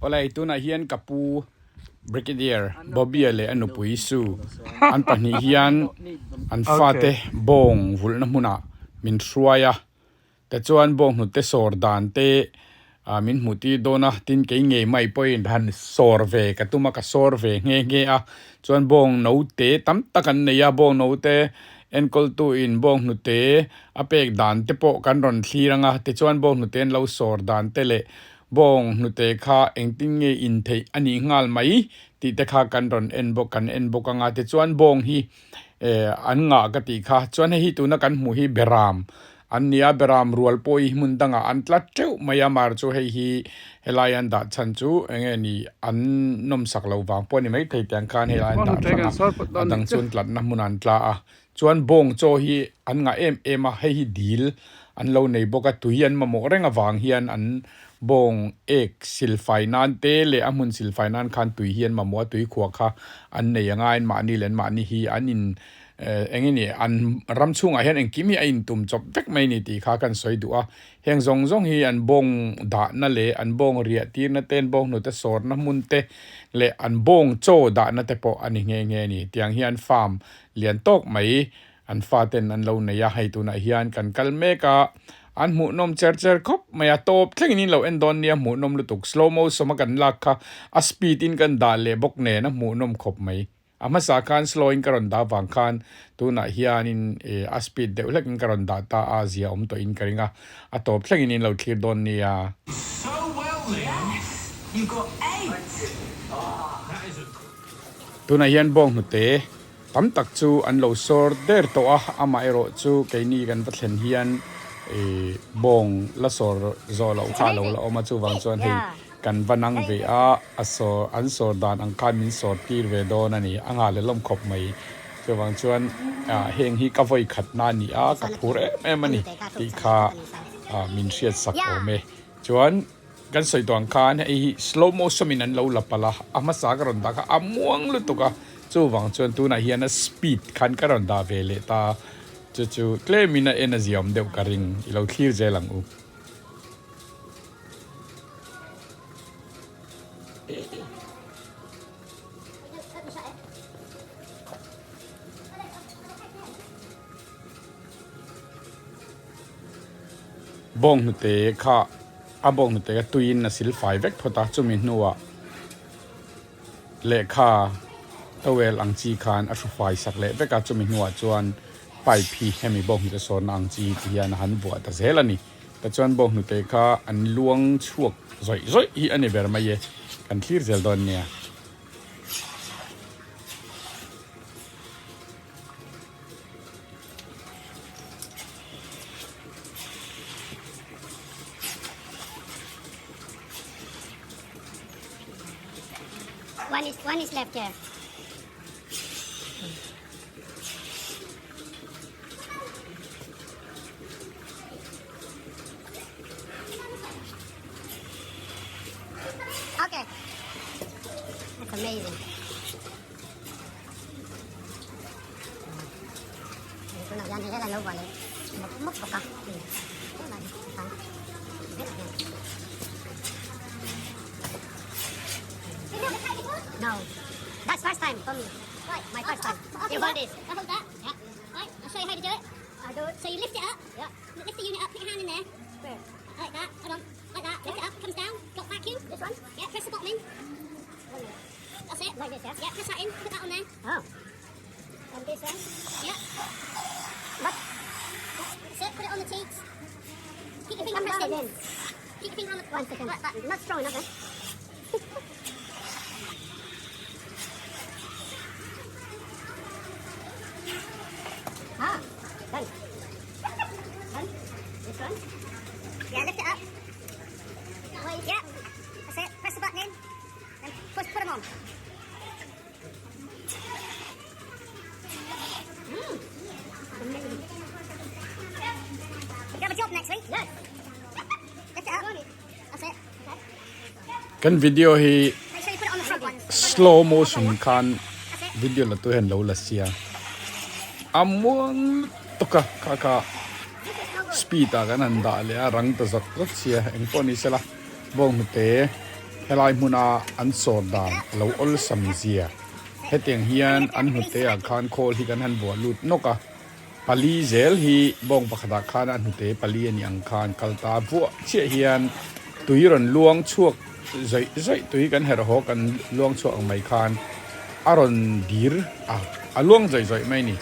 Awle tunah hian ka pu Brigadier Bobby-a leh a nupui Sue an pahnih hian an fate bawng vulhna hmunah min hruai a. Tichuan bawnghnute sawr dan te min hmuh tir dawn a, tin kei ngei mai pawhin han sawr ve ka tum a, ka sawr ve nghe nghe a. Chuan bawng note tam tak an nei a, bawng note enkawltu in bawnghnute a pek dan te pawh kan rawn thlir ang a, tichuan bawnghnute an lo sawr dan te leh bawng hnute kha engtin nge in theih a nih nghal mai tih te kha kan rawn en bawk kan en bawk ang a, tichuan bawng hi an ngah ka tih kha. Chuan hei hi tuna kan hmuh hi beram an ni a, beram rual pawh hi hmun dangah an tla teuh mai a, mar chu hei hi helai an dah chhan chu eng nge ni an nawmsak loh vang pawh a ni maithei tiang khan helai an dah hrang a, a dang chuan tlatna hmunah an tla a. Chuan bawng chaw hi an ngah em em a, hei hi dil an lo nei bawk a, tui an mamawh reng avang hian an bawng ek silfai nan te leh a hmun silfai nan khan tui hi an mamawh a, tui khuah kha an nei anga anmahni leh anmahni hi an in eng nge ni an ram chhungah hian engkim hi a intum chawp vek mai a ni tih kha kan sawi duh a, heng zawng zawng hi an bawng dahna leh an bawng riah tirna te an bawng hnute sawrna hmun te leh an bawng chaw dahna te pawh a ni nghe nghe a ni, tiang hian farm lian tawk mai an faten an lo nei a, hei tunah hian kan kal mek a, an hmuhnawm cher cher khawp mai a, tawp thlengin in lo en dawn nia hmuhnawm lutuk, slow motion a kan lak kha a speed in kan dah leh bawk nen a hmuhnawm khawp mai, a hmasa khan slow in ka rawn dah vang khan tunah hianin eh a speed deuh hlekin ka rawn dah ta a, zia awm tawhin ka ring a, a tawp thlengin in lo thlir dawn nia. Tunah hian bawnghnute tam tak chu an lo sawr der tawh a, amaherawh chu keini kan va thlen hian ih bawng la sawr zawh loh kha a lo la awm a, chuvang chuan hei kan va nang ve a, a sawr an sawr dan ang khan min sawr tir ve dawn a ni, a nghah leh lawm khawp mai. Chuvang chuan ah heng hi ka vawi khat na a ni a, ka phur em em a ni tih kha ah min hriat sak awm e. Chuan. Kan sawi tawh ang khan hei hi slow motion in an lo la palh a, a hmasa ka rawn dah kha a muang lutuk a, chuvang chuan tunah hian a speed khan ka rawn dah ve leh ta, chu chu tlem in a en a ziaawm deuh ka ring, i lo thlir zel ang u. Bawnghnute kha a bawnghnute kha tuiin a sil fai vek phawt a, chumi hnuah lehkha towel ang chi khan a hru fai sak leh vek a, chumi hnuah chuan pipe hi hemi bawnghnute sawnna ang chi ti hian a han vuah ta zel a ni. Tichuan bawnghnute kha an luang chhuak zawih zawih hi a ni ber mai e, kan thlir zel dawn nia. One is one is left here. Okay. That's amazing. Tunah hian hei helai lo vuah leh mawp mawp bawk a helai khan velah hian No that's first time for me my first time you hold this I hold that yeah right I'll show you how to do it I do it so you lift it up yeah lift the unit up put your hand in there where like that hold on like that lift it up comes down got vacuum this one yeah press the bottom in That's it. Like this, yeah? Yeah, press that in. Put that on there. Oh. And this one? Yeah. But That's it. Put it on the teats. Keep your finger come pressed down in. again. Keep your finger on the One second. right button. Not strong enough, eh? ah, done. Done. This one? Yeah, lift it up. Wait, yeah. That's it. Press the button in. Then push, put them on. Mm. Amazing. You have a job next week? Yes. Lift it up. That's it. Kan video hi Make sure you put it on the front ones. slow motion khan That's it. video la tu hian lo la sia a muang lutuk a kha kha speed ah kan han dah leh a rang ta zawk zawk sia engpawh ni sela bawnghnute. Helai hmuna an sawr dan a lo awlsam zia. Hetiang hian an hnute ah khan khawl hi kan han vuah lut nawk a, pali zel hi bawng pakhatah khan a hnute pali a nih ang khan kal ta vuah chiah hian tui rawn luang chhuak zawih zawih tui kan herh haw kan luang chhuak ang mai khan a rawn dir a, a luang zawih zawih mai a ni.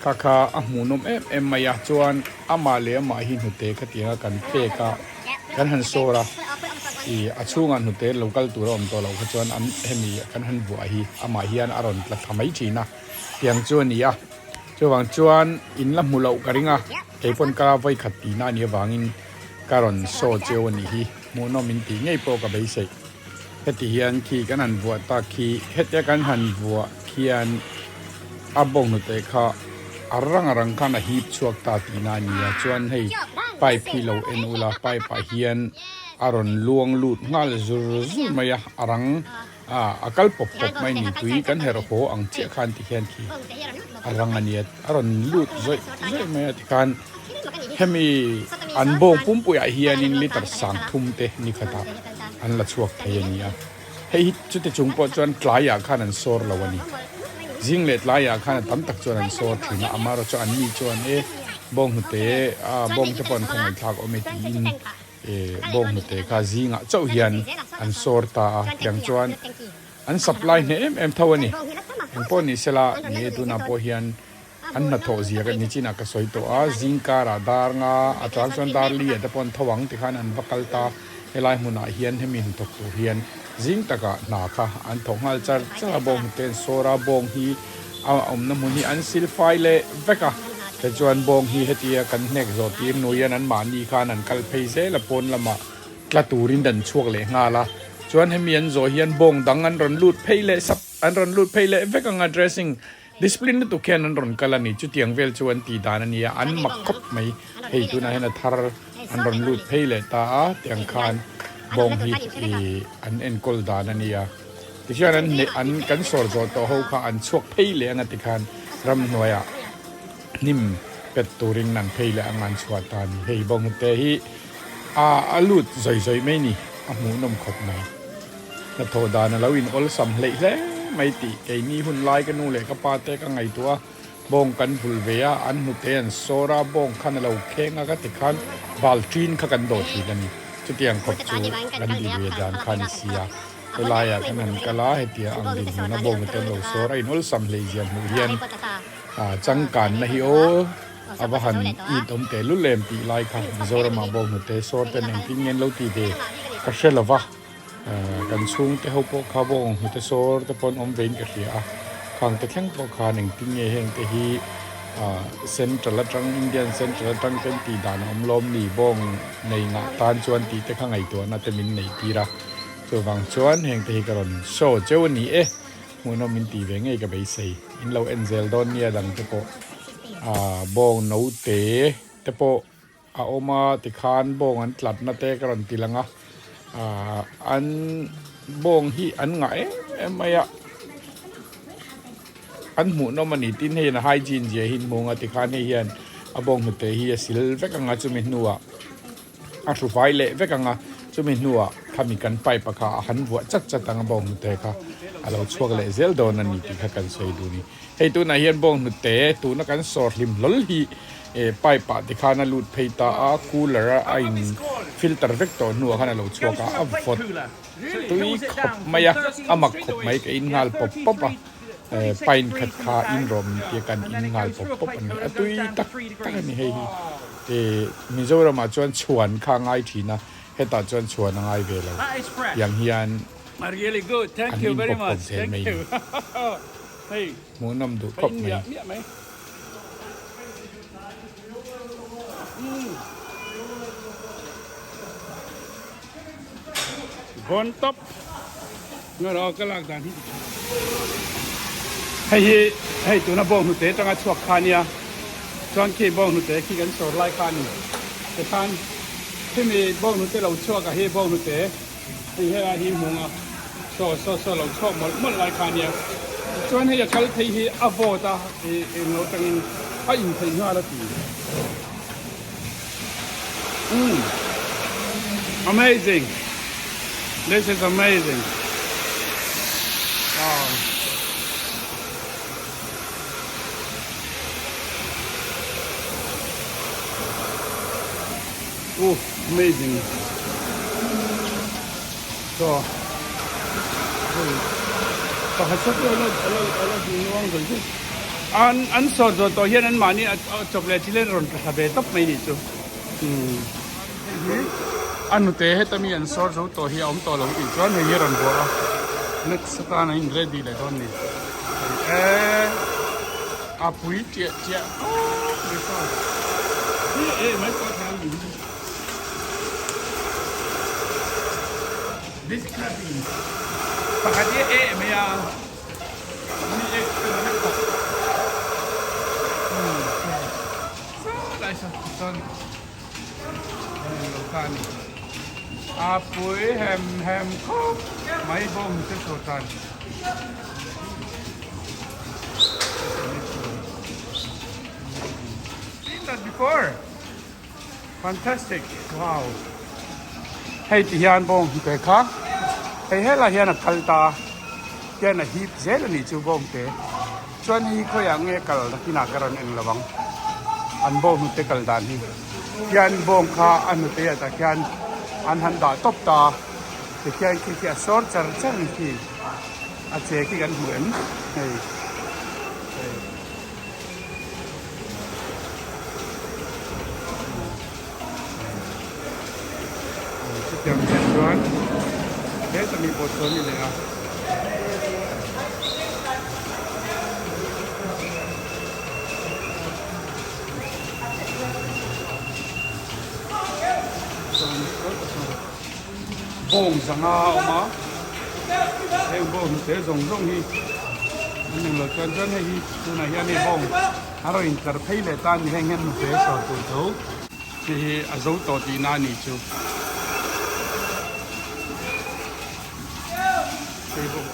Kha kha a hmuhnawm em em mai a, chuan amah leh amah hi hnute khatianga kan pek a, kan han sawr a, ih a chhungah hnute lo kal tur a awm tawh loh kha chuan an hemi kan han vuah hi amah hian a rawn tla thla mai thin a, tiang chu a ni a, chuvang chuan in la hmu loh ka ring a, keipawn ka vawikhat tihna a nih avangin ka rawn saw cheu a nih hi, hmuhnawm in tih ngei pawh ka beiseih. Heti hian khi kan han vuah tak khi hetia kan han vuah khian a bawnghnute kha a rang a rang khan a hip chhuak ta tihna a ni a, chuan hei pipe hi lo en ula pipe ah hian a rawn luang lut nghal zur zur mai a, a rang ah a kal pawp pawp mai a ni tui kan herh haw ang chiah khan ti hian khi a rang a nia a rawn lut zawih zawih mai a tikhan hemi an bawng pumpuiah hianin liter 30 te ni khatah an la chhuak thei a ni a. Hei hi chute chung pawh chuan tlaiah khan an sawr lo a ni. Zing leh tlaiah khan a tam tak chuan an sawr thin a, amaherawhchu an ni chuan e bawnghnute a bawngte pawh an khawngaihthlak awm e tiin e bawnghnute kha zingah chauh hian an sawr ta a, tiang chuan an supply hneh em em tho a ni. Engpawh ni sela ni e tunah pawh hian An hnathawh zia ka ni chinah ka sawi tawh a, zingkarah dar nga a chang chuan dar li ah te pawh an tho ang tikhan an va kal ta, helai hmunah hian hemi hnathawk tur hian zing takah hna kha an thawk nghal char char a, bawng hnute an sawr a, bawng hi a awmna hmun hi an sil fai leh vek a, tichuan bawng hi hetia kan hnek zawh tir hnu hian anmahni khan an kal phei zel a, pawn lamah tla turin an chhuak leh nghal a, chuan hemi an zawh hian bawng dang an rawn lut phei leh sap an rawn lut phei leh vek ang a, dressing Discipline lutuk hian an rawn kal a ni, chutiang vel chu an tih dan a nia, an mak khawp mai, hei tunah hian a thar an rawn lut phei leh ta a, tiang khan bawng hi ih an enkawl dan a nia, tichuan an hneh an kan sawr zawh tawh ho kha an chhuak phei leh ang a tikhan ramhnuaiah hnim pet turin an phei leh ang a an chhuah ta a ni, hei bawnghnute hi a a lut zawi zawi mai a ni, a hmuhnawm khawp mai. Hnathawh dan a lo in awlsam hleih hle mai tih keini hun lai ka nu leh ka pa te ka ngaihtuah a, bawng kan vulh ve a, an hnute an sawr a, bawng khan a lo kheng a ka ti khan bal ṭin kha kan dawh thin a ni. Chutiang khawp chu kan ti ve dan kha a ni si a, helaiah kan han kal a, hetia ang dinhmun a bawng hnute an lo sawr a, in awlsam hleih zia hmuh hian changkanna hi aw a va han it awm teh lul em tih lai kha Mizoramah bawng hnute sawr ten engtin nge an lo ti ve ka hre lo va. Kan chhungte ho pawh kha bawng hnute sawr te pawh an awm vein ka hria a, khang te thleng pawh khan engtin nge heng te hi central atang Indian central atang ten tih dan a awm lawm ni bawng nei ngah tan chuan tih te kha ngaihtuahna te min neih tir a, chuvang chuan heng te hi ka rawn show cheu a ni e, hmuhnawm min tih ve ngei ka beisei, in lo en zel dawn nia dang te pawh bawng note te pawh. A awm a tikhan bawng an tlatna te ka rawn ti lang a, ahh an bawng hi an ngah em em mai a, an hmuhnawm a ni tin hei a hygiene zia hi an hmu ang a tikhan hei hian a bawng hnute hi a sil vek ang a chumi hnuah a hru fai leh vek ang a chumi hnuah khami kan pipe a kha a han vuah chat chat ang a bawng hnute kha a lo chhuak leh zel dawn a ni tih kha kan sawi duh a ni. Hei tunah hian bawng hnute tuna kan sawr hlim hlawl hi pipe ah tikhan a lut phei ta a, cooler a a in filter vek tawh hnuah khan a lo chhuak a, a vawt tui khawp mai a, a mak khawp mai ka in nghal pawp pawp a, pine khat kha in rawh min tia kan in nghal pawp pawp a ni, a tui tak tak a ni hei hi Mizoramah chuan chhuan kha a ngai thin a, hetah chuan chhuan a ngai ve lo tiang hian. An in pawp pawp zel mai ni. Hmuhnawm duh khawp mai. Hei hi hei tuna bawng hnute atanga chhuak kha ania chuan khi bawng hnute khi kan sawr lai kha a ni tikhan khimi bawng hnute lo chhuak a hi bawng hnute Hei helai hi hmung a saw saw saw lo chhuak mawlh mawlh lai kha ania chuan hei a kal phei hi a vawt a ih englo atangin a in theih nghal a ti umm amazing. This is amazing. Wow. Oh, amazing. So, pakhat sat lo la la la nuang zoi chu. An an sawr zawh tawh hian an mahni a chawp leh thil an rawn tla ve tawp mai nih chu. Umm. Hei hi a nute heta mi an sawr zo tawh hi a awm tawh lo tih chuan hei hi a rawn buah a. Next atan a in ready leh dawn ni. Hei e a pui tiah tiah khawp mai saw. Hi e mai pawh thei ang nih hi. This cabin pakhat hi e mai a. Mi ek ka la vek tawh. Umm saw lai saw chuan lo ta a ni. A pui hem hem khawp mai bawng te saw tan. Seen that before. Fantastic wow hei ti hian bawng te kha hei helai hian a kal ta hian a hip zel a nih chu bawng te chuan hei hi khawiah nge kal nakinah ka rawn eng lo ang an bawng hnute kal dan hi hian bawng kha a hnute ah tak hian an han dah tawp ta tikhian khi khi a sawr char char ni khi a che khi kan hmu em hei hei. Chutiang chiah chuan heta mi pawh chu a ni leh a. Bawng zanga a awm a heng bawng hnute zawng zawng hi an englo chuan chuan hei hi tunah hian hei bawng a rawn intlar phei leh ta a ni heng hian hnute sawi tur tho hei hi a zo tawh tihna a nih chu hei bawk.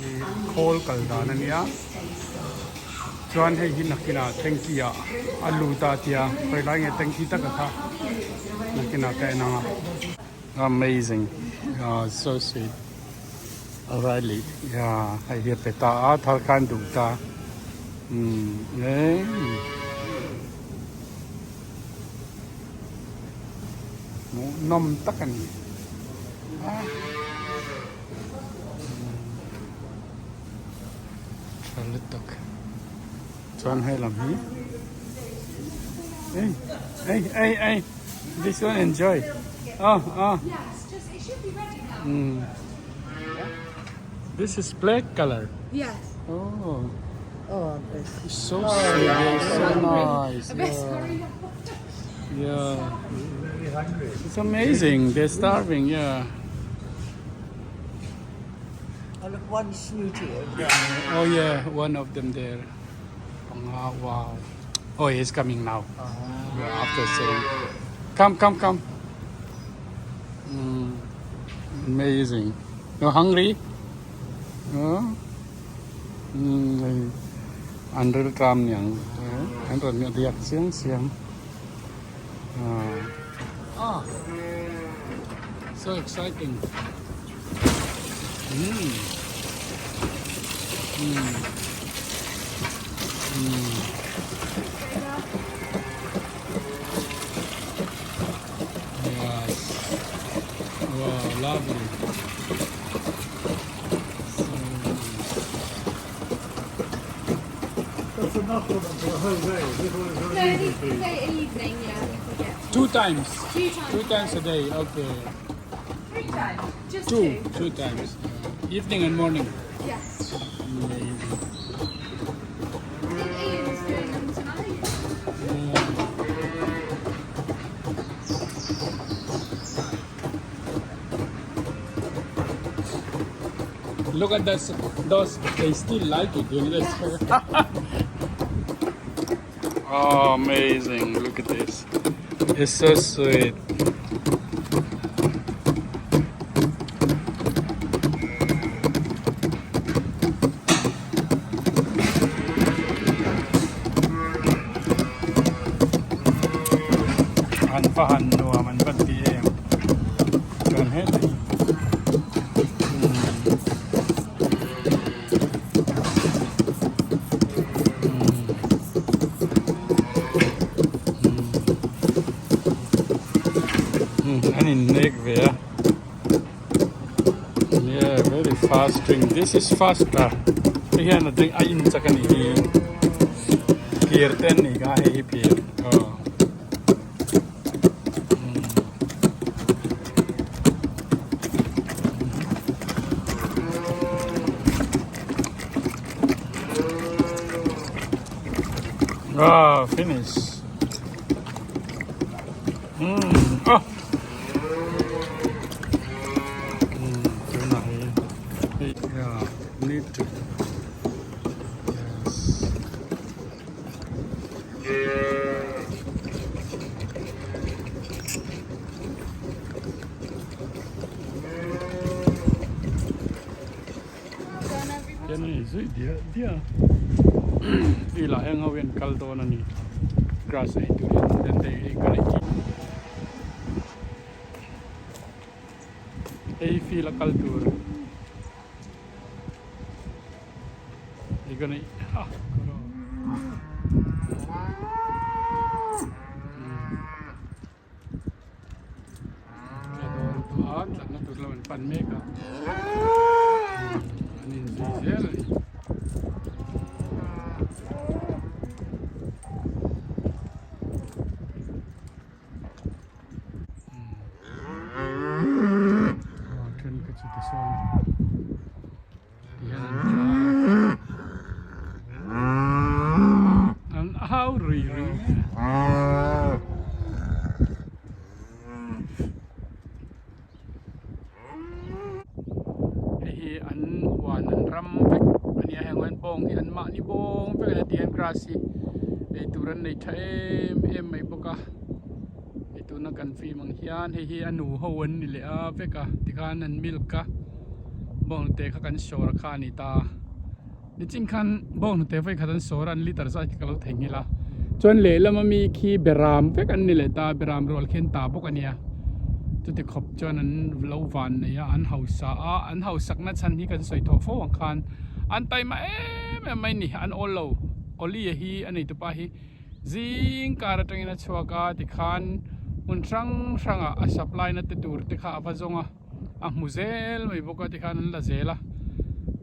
Hei hi khawl kal dan a nia chuan hei hi nakinah tanky ah a lut a tia khawi lai nge tanky taka kha nakinah ka en ang a. Amazing yeah so sweet O'Reilly yeah hei hi a pe ta a thar khan duh ta umm eh hmuhnawm tak a ni a. Tha lutuk chuan hei lam hi ei ei ei ei this one enjoy oh oh mm. this is black color yes oh oh it's so sweet so nice yeah yeah it's amazing they're starving yeah Oh look, one snooty over there. Oh yeah, one of them there. Panga, wow. Oh, he's coming now. Yeah, after saying, come, come, come. Mm, amazing. You hungry? Oh. Mm, an ril tram niang. An rawn riak chiang chiang. Ah. So exciting. Mm. Mm. Mm. Yes. Wow, lovely. So nice. That's enough for them for the whole day. This one is for No, an evening the, feed. the evening, yeah, we get Two times. two times. Two times a day. Okay. Three times. Just Two. two. Two times. Evening and morning. Yes. Amazing. I think Ian's doing them tonight. Yeah. Look at this, those, they still like it, you know. Yes. Oh, amazing. Look at this. It's so sweet. va han nuam an va ti em chuan hetah hi umm an innek ve a yeah very fast drink this is faster hei hian a drink a in chak a nih hi phir te an nih kha hei hi phir aw. Ah, finish. Mm. Oh. Mm, tunah hi. Yeah, need to. Yes. Hian a ni zui diah diah a field ah hian ho hian kal dawn a ni grass ei turin then they gonna eat hei field a kal tur. They gonna eat ah Tla dawn tawh a tlatna tur lam an pan mek a an inzui zel a ni. Aw then ka chu tisawn tihian an tla a an au rui rui mai a. Hei hi an huan an ram vek a nia heng hian bawng hi an mahni bawng vek a nia tihian grass hi ei tur an nei tha em em mai bawk a hei tuna kan film ang hian hei hi a nu ho an ni leh a vek a tikhan an milk a bawnghnute kha kan sawr kha a ni ta nichin khan bawnghnute vawi khat an sawr a an liter zat khi ka lo theihnghilh a chuan lehlam ami khi beram vek an ni leh ta beram rual khi an ta bawk a nia chuti khawp chuan an lo van nei a an hausa a an hausakna chhan hi kan sawi thawh fo ang khan an taima em em mai ni an awl lo Oli a hi a nei tupa hi zing kar atangin a chhuak a tikhan hmun hrang hrangah a supply na te tur te kha a va zawng a a hmu zel mai bawk a tikhan an la zel a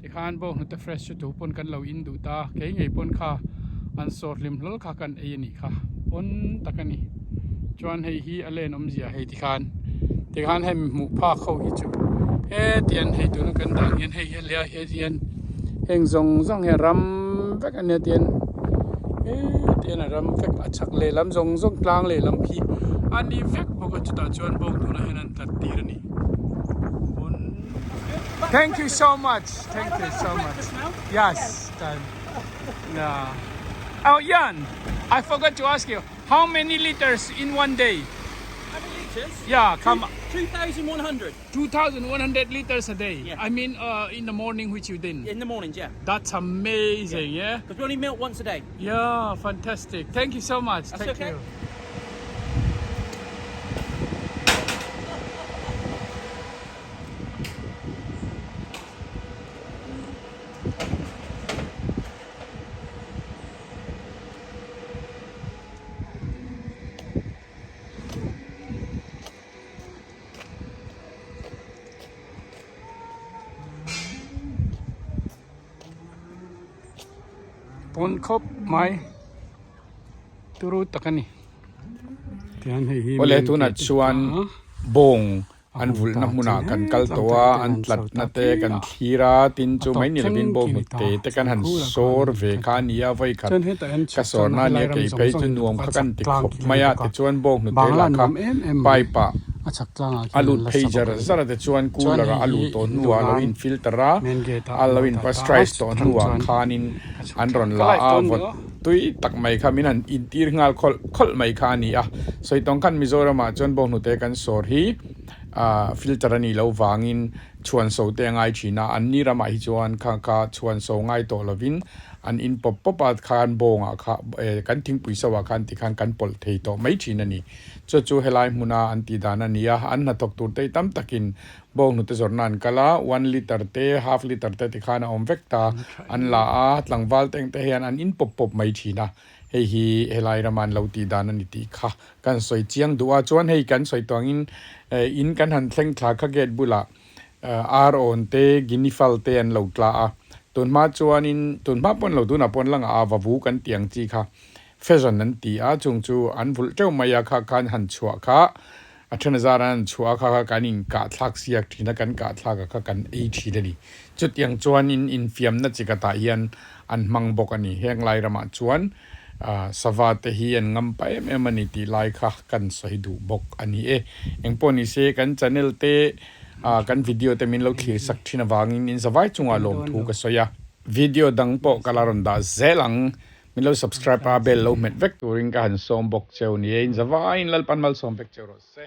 tikhan bawnghnute fresh chu tu pawn kan lo in duh ta kei ngei pawn kha an sawr hlim hlawl kha kan ei a nih kha pawn tak a ni chuan hei hi a len awmzia hei tikhan tikhan hemi hmuh phak ho hi chu hetiang hei tuna kan dah ang hian hei hi a lia he hian heng zawng zawng hi a ram vek a nia tian hetiang a ram vek a chhak lehlam zawng zawng tlang lehlam khi a ni vek bawk a chutah chuan bawng tunah hian an tlat tir a ni Thank you so much thank you so much yes done yeah oh Ian I forgot to ask you how many liters in one day How many liters? yeah come 2,100. 2,100 liters a day. Yeah. I mean, uh, in the morning, which you didn't. In the mornings, yeah. That's amazing, yeah? Because we only milk once a day. Yeah, fantastic. Thank you so much. That's Thank okay. you. Pawn khawp mai turu tak a ni Awle tunah chuan bawng an vulhna hmunah kan kal tawh a an tlatna te kan thlir a tin chu mai ni lovin bawng hnute te kan han sawr ve kha a ni a vawi khat ka sawrna a nia kei phei chu nuam kha kan ti khawp mai a tichuan bawng hnute lah kha pipe ah a lut phei zar zar a tichuan cooler ah a lut tawh hnuah a lo in filter a a lo in pasteurize tawh hnuah khanin an rawn la a vawt tui tak mai kha min han intir nghal khawlh khawlh mai kha a ni a sawi tawng khan Mizoram ah chuan bawnghnute kan sawr hi ah filter a nih loh vangin chhuan so te a ngai thin a an ni ramah hi chuan kha kha chhuan so ngai tawh lovin. An in pawp pawp a khan bawngah kha kan thingpui so ah khan tikhan kan pawlh thei tawh mai thin a ni. Chu chu helai hmuna an tih dan a ni a, an hnathawk tur te hi tam takin bawng hnute zawrhna an kal a, one litre te half litre te tikhan a awm vek ta an la a, tlangval te engte hian an in pawp pawp mai thin a, hei hi helai rama an lo tih dan a ni tih kha kan sawi chiang duh a, chuan hei kan sawi tawh angin in kan han thleng thla kha gate bulah Ar awn te, Guinea fowl te an lo tla a. Tunhma chuanin, tunhma pawh an lo tunah pawh an la ngah a, vavu kan tih ang chi kha pheasant an ti a, chung chu an vulh teuh mai a, kha khan han chhuah kha a then a zar an han chhuah a, kha kha kan inkah thlak siak thin a, kan kah thlak a kha kan ei thin a ni. Chutiang chuanin infiamna chi khatah hian an hmang bawk a ni. Heng lai ramah chuan sava te hi an ngam pah em em a ni tih lai kha kan sawi duh bawk a ni e. Engpawh ni se kan channel te kan video te min lo thlir sak thin avangin in zavai chungah lawmthu ka sawi a. Video dang pawh ka la rawn dah zel ang. Min lo subscribe a bell lo hmet vek turin ka han sawm bawk cheu ni e. In zavaiin Lalpan malsawm vek cheu rawh se.